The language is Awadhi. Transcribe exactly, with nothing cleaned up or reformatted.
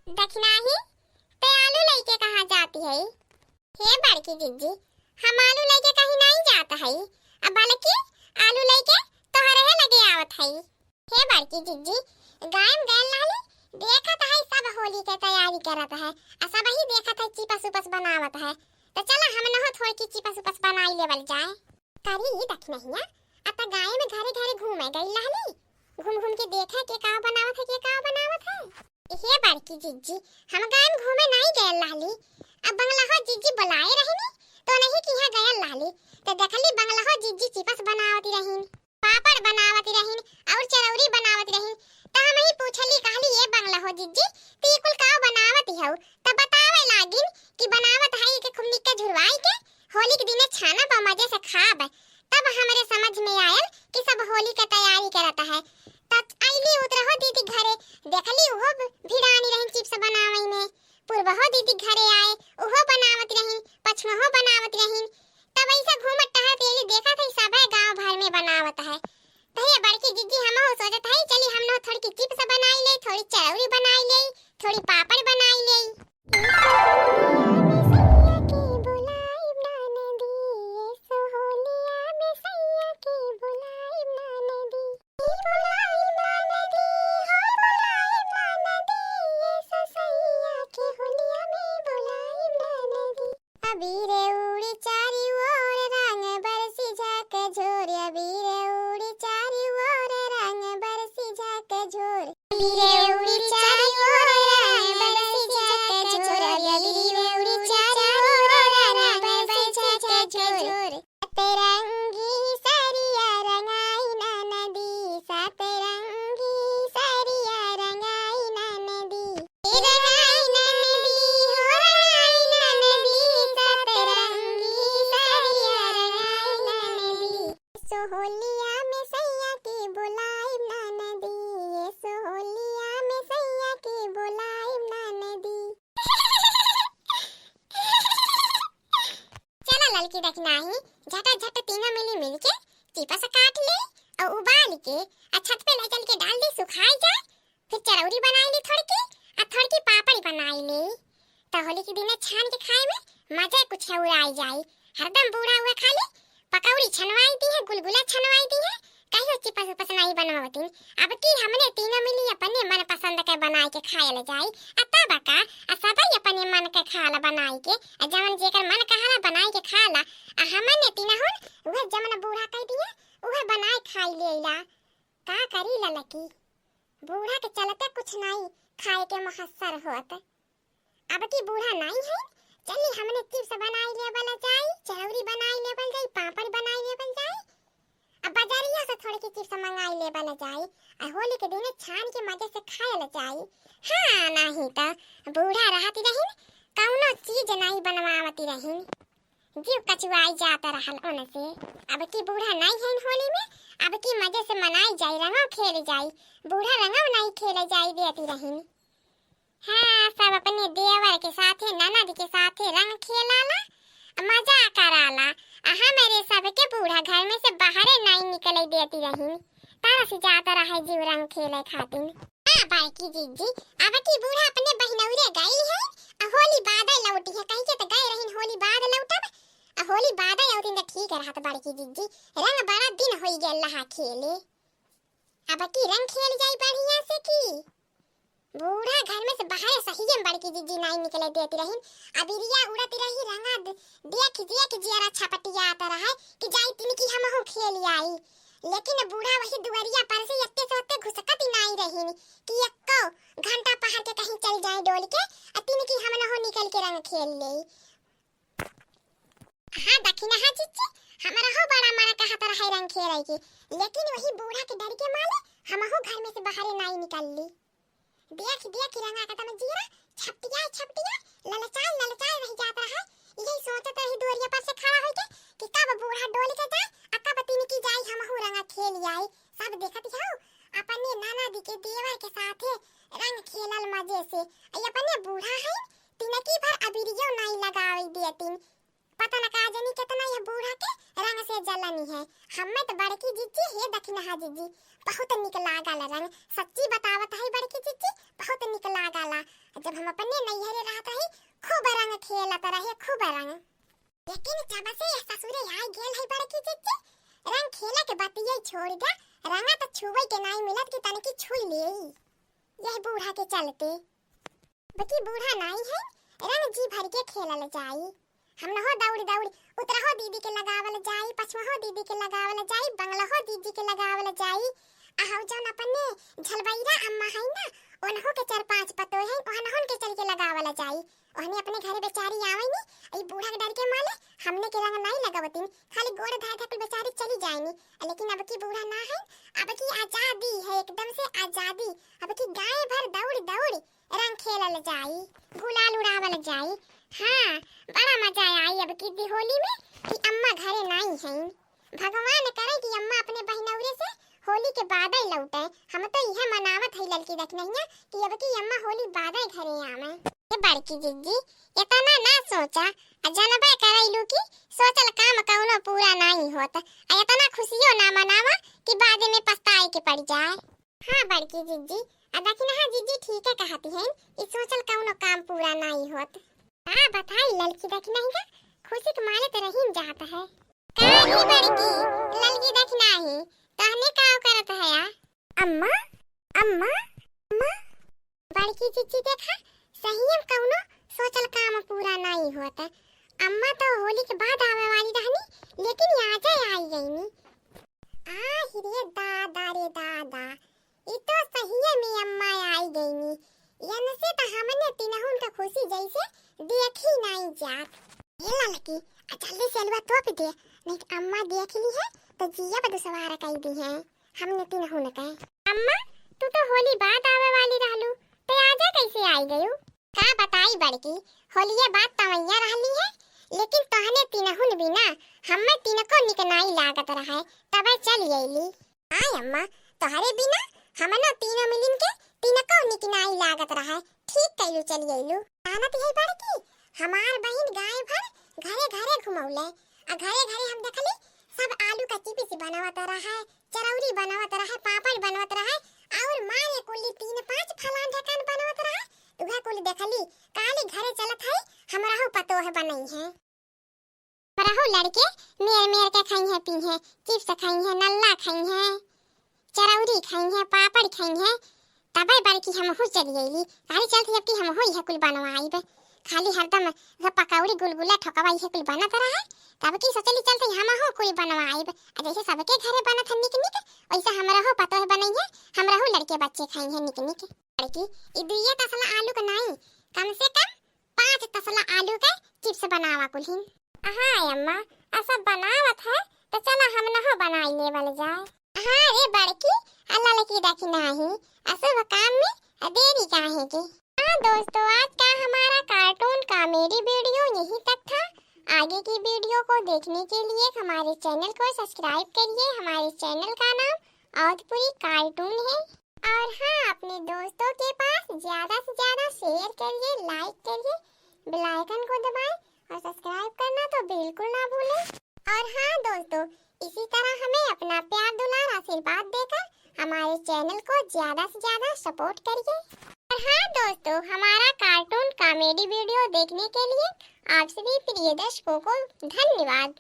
दखिनाही, ते आलू लइके कहाँ जाति है? हे बड़की जिज्जी, हम आलू लइके कहीं नाहीं जात हई, अब बल्कि आलू लइके तोहरे लगे आवत हई। हे बड़की जिज्जी, गायम गयल लाली, देखत हई सब होली के तैयारी करत है, आ सबही देखत है चिपस उपस बनावत है, त चला हमनहु थोड़की चिपस उपस बनाई लेवल जाए। करी ई दखिनहिया, आ त गायम घरे घरे घूमे गई लाली, घूम घूम के देखे के का बनावत है, के का बनावत है। हे बड़की जिज्जी, हम गायम घूमे नाहीं गयल लाली, अब बंगलहो जिज्जी बुलाए रहनी, तो नहीं किहाँ गयल लाली, तो देखली बंगलहो जिज्जी चिपस बनावत रहीन, पापड़ बनावत रहीन, और चरौरी बनावत रहीन। त हमही पूछली, कहली, "ए बंगलहो जिज्जी, ती कुल का बनावत हऊ?" त बतावे लागिन कि बनावत हई के खूब निक्का झुरवाई के होली के दिने छानब मजे से खाब। तब हमरे समझ में आयल कि सब होली के तैयारी करत है। त अइली उतरहो दीदी घरे, देखली उहो भिड़ानी रहीन चिप्स बनावई में। पूर्वहो दीदी घरे आए, उहो बनावत रहीन, पछुआहो बनावत रहीन। तब ऐसा घूमत टहरत अइली, देखत है सबे गांव भर में बनावत है। त हे बड़की जिज्जी, हमहू सोचत है, चली हमनहु थोड़की चिप्स बनाई ले, थोड़ी चरौरी बनाई ले, थोड़ी पापड़ बनाई ले। अबीर उड़ी चारी ओर रंग बरसी झकझोर, अबीर उड़ी चारी ओर रंग बरसी झकझोर। अबीर उड़ी चारी ओर रंग बरसी झकझोर, अबीर उड़ी चारी ओर रंग बरसी झकझोर। सतरंगी सरिया रंगाई ना नदी, सतरंगी सरिया रंगाई ना नदी। ए रंगाई ना नदी, हो रंगाई ना नदी, सतरंगी सरिया रंगाई ना नदी। सो होलिया में सैया के बोलाई ना नदी, ये सो होलिया में सैया के बोलाई ना नदी। चला ललकी दखिनाही, झटा झट तीनों मिली मिलके चिपस काट ले और उबाल के आ छत पे ले चल के डाल दी, सुखाई जाए। फिर चरौरी बनाई ली थोड़की, आ थोड़की पापड़ी बनाई ली। तो होली के दिने छान के खाए में मजा कुछ और आई जाई। हरदम बूढ़ा हुआ खाली पकौड़ी छनवाई दी है, गुलगुला छनवाई दी है, कहियो चिपस उपस नहीं बनवावतिन। अब की हमने तीनों मिली अपने मन पसंद के बनाई के खायल जाई। आ तब का, आ सबई अपने मन के खाला बनाई के, आ जवन जेकर मन कहाला बनाई के खाला, आ हमने तीनहुन उहे जवन बूढ़ा कह दिए, उहे बनाई खाई लेला। का करी ललकी, बूढ़ा के चलते कुछ नाई खाए के मुहस्सर होत। अब की बूढ़ा नाई है, चली हमने चिप्स बनाई लेबल जाई, चरौरी बनाई लेबल जाई, पापड़ बनाई लेबल जाई। अब बजारिया से थोड़की चिप्स मंगाई लेबल जाई, आ होली के दिने छान के मजे से खायल जाई। हाँ, नाही त बूढ़ा रहती रहिन, कौनो चीज नाई बनवावती रहिन। जीव कचुआई जात रहल उनसे। अब की बूढ़ा नाई है होली में, अब की मजे से मनाई जाई, रंगो खेल जाई। बूढ़ा रंगो नाई खेले जाई देती रहिन। हाँ, सब अपने देवर के साथे, ननद के साथे रंग खेलाला, मजा कराला। आ हमरे सबके बूढ़ा घर में से बाहरे नाई निकले देती रहिन, तरस जात रहे जीव रंग खेले खातिर। हाँ, बड़की जिज्जी, अब की बूढ़ा अपने बहिनौरे गई है, आ होली बादे लौटी है, कहीं के तो गए रहिन होली बाद लौटब, आ होली बादे अउतिन तो ठीक रहत बड़की जिज्जी, रंग बड़ा दिन होई गया लहा खेले। अब की रंग खेल जाई बढ़िया से की। बूढ़ा घर में से बाहरे सहियम बड़की जिज्जी नाई निकले देती रहिन। अबिरिया उड़त रही, रंगा दे-, देख देख जियरा छपटियात रहे कि जाई तिनकी हमहू खेल आई। लेकिन बूढ़ा वही दुआरिया पर से यत्ते से ओत्ते घुसकत ही नाई रहिन कि एक्को घंटा पहर के कहीं चल जाए डोल के, आ तिनकी हमनहू निकल के रंग खेल लेई। हाँ, दखिनहा जिज्जी, हमरहू बड़ा मन कहत रहे रंग खेले के, लेकिन वही बूढ़ा के डर के मारे हमहू घर में से बाहरे नाई निकलली। देख, देख, रंगा के तम जीरा छपटियाए, छपटियाए, ललचाए, ललचाए रह जात रहे। यही सोचत रही दुआरिया पर से खड़ा होके कि कब बूढ़ा डोल के जाए, आ कब तिनकी जाई, हमहू रंगा खेल आई। सब देखत हऊ, अपने ननद के देवर के साथे रंग खेलल मजे से। आ अपने बूढ़ा है, तिनकी भर अबिरियो नाई लगावे देतिन। तनका जनी केतना यह बूढ़ा के रंग से जलनी है। हमें तो बड़की जिज्जी, हे दखिनहा जिज्जी, बहुत निक लागल रंग। सच्ची बतावत है बड़की जिज्जी, बहुत निक लागल। जब हम अपने नैहरे रहत रही, खूब रंग खेलत रहे, खूब रंग। लेकिन जब से यह ससुरे आइ गेल है बड़की जिज्जी, रंग खेले के बतिये छोड़ दे, रंगा तो छुए के नाई मिलत कि तनकी छुई लेई। यह बूढ़ा के चलते। बकी बूढ़ा नाई है, रंग जी भर के खेलल जाई। हमनहो दौड़ दौड़ उतरहो दीदी के लगावल जाई, पछुआहो दीदी के लगावल जाई, बंगलहो दीदी के लगावल जाई। आ हौ जौन अपने झलबैरा अम्मा है ना, उनहो के चार पांच पतोह हैं, ओहनहुन के चल के लगावल जाई। ओहने अपने घरे बेचारी आवे नी, ई बूढ़ा के डर के मारे हमने के रंग नाई लगावतिन, खाली गोड़ धर धर के बेचारी चली जाए नी। लेकिन अब की बूढ़ा ना है, अब की आजादी है, एकदम से आजादी। अब की गांव भर दौड़ दौड़ रंग खेलल जाई, गुलाल उड़ावल जाई। हाँ, बड़ा मजा आई अब की दी होली में कि अम्मा घरे नाई हैं। भगवान करे कि अम्मा अपने बहिनौरे से होली के बादे लौटे। हम तो इहे मनावत हई ललकी दखिनहिया कि अब की अम्मा होली बादे घरे आवे। ए बड़की जिज्जी, इतना ना सोचा, आ जनबे करैलू कि सोचल काम कौनो पूरा नाई होत, आ इतना खुशियो ना मनावा कि बाद में पछताए के पड़ जाए। हाँ बड़की जिज्जी, आ दखिनहा जिज्जी ठीके कहती हैं, ई सोचल कौनो काम पूरा नाई होत। का बताई ललकी दखिनहिया, खुशी के मारे तो रहीन जात है। का ही बड़की, ललकी दखिनही, तहने का करत है या? अम्मा, अम्मा, अम्मा। बड़की जिज्जी देखा, सही में कौनो सोचल काम पूरा नाई होत। अम्मा तो होली के बाद आवे वाली रहनी, लेकिन ई आजे आई गईनी। आ हिरे दादा रे दादा, ई तो सहिए में अम्मा आई गईनी। इनसे तो हमने तिनहुन का खुशी जैसे देखी नाई जात। ए ललकी, आ जल्दी से अलवा तोप दे, नहीं तो अम्मा देख ली है तो जिया पर दुसवार कई दी है हमने तिनहुन का। अम्मा, तू तो होली बाद आवे वाली रहलू, ते आजा कैसे आई गयू? का बताई बड़की, होलिये बाद तवैया रहली है, लेकिन तोहने तिनहुन बिना हमें तिनको निक नाई लागत रहे, तबे चल अइली। आय अम्मा, तोहरे बिना हमनो तीनों मिलिन के तिनको निक नाई लागत रहे, ठीक कैलू चल अइलू। जानत है बड़की, हमार बहिन गाय भर घरे घरे घुमौले, आ घरे घरे हम देखली सब आलू का चिप्स बनावत रहे, चरौरी बनावत रहे, पापड़ बनावत रहे, और मारे कुली तीन पांच फलान ढकान बनावत रहे। उहे कुल देखली, काली घरे चलत है, हमरहु पतोह बनई है। हमरहु लड़के मेर मेर के खाई है, पी है, चिप्स खाई है, नल्ला खाई है, चरौरी खाई है, पापड़ खाई है। तबे बड़की हमहू चली अइली। काली चलत जबकि हमहू इहे कुल बनवाइब। खाली हरदम इहे पकौड़ी गुलगुला ठोकवा इहे कुल बनत रहे। तब की सोचली चलत हमहू कुल बनवाइब। आ जैसे सबके घरे बनत है निक निक, वैसे हमरहु पतोह बनई है, हमरहु लड़के बच्चे खाई है निक निक। लड़की, ई दुइये तसला आलू के नाई, कम से कम पाँच तसला आलू के चिप्स बनावा कुल्हिन। हाँ अम्मा, आ सब बनावत है, तो चला हमनहु बनाई लेवल जाए। हाँ रे बड़की, आ ललकी दखिनही, अशुभ काम में देरी काहे के? हाँ दोस्तों, आज का हमारा कार्टून कॉमेडी वीडियो यहीं तक था। आगे की वीडियो को देखने के लिए हमारे चैनल को सब्सक्राइब करिए। हमारे चैनल का नाम अवधपुरी कार्टून है। और हाँ, अपने दोस्तों के पास ज्यादा से ज्यादा शेयर करिए, लाइक करिए, बेल आइकन को दबाएं और सब्सक्राइब करना तो बिल्कुल ना भूलें। और हाँ दोस्तों, इसी तरह हमें अपना प्यार, दुलार, आशीर्वाद देकर हमारे चैनल को ज्यादा से ज्यादा सपोर्ट करिए। और हाँ दोस्तों, हमारा कार्टून कॉमेडी वीडियो देखने के लिए आप सभी प्रिय दर्शकों को धन्यवाद।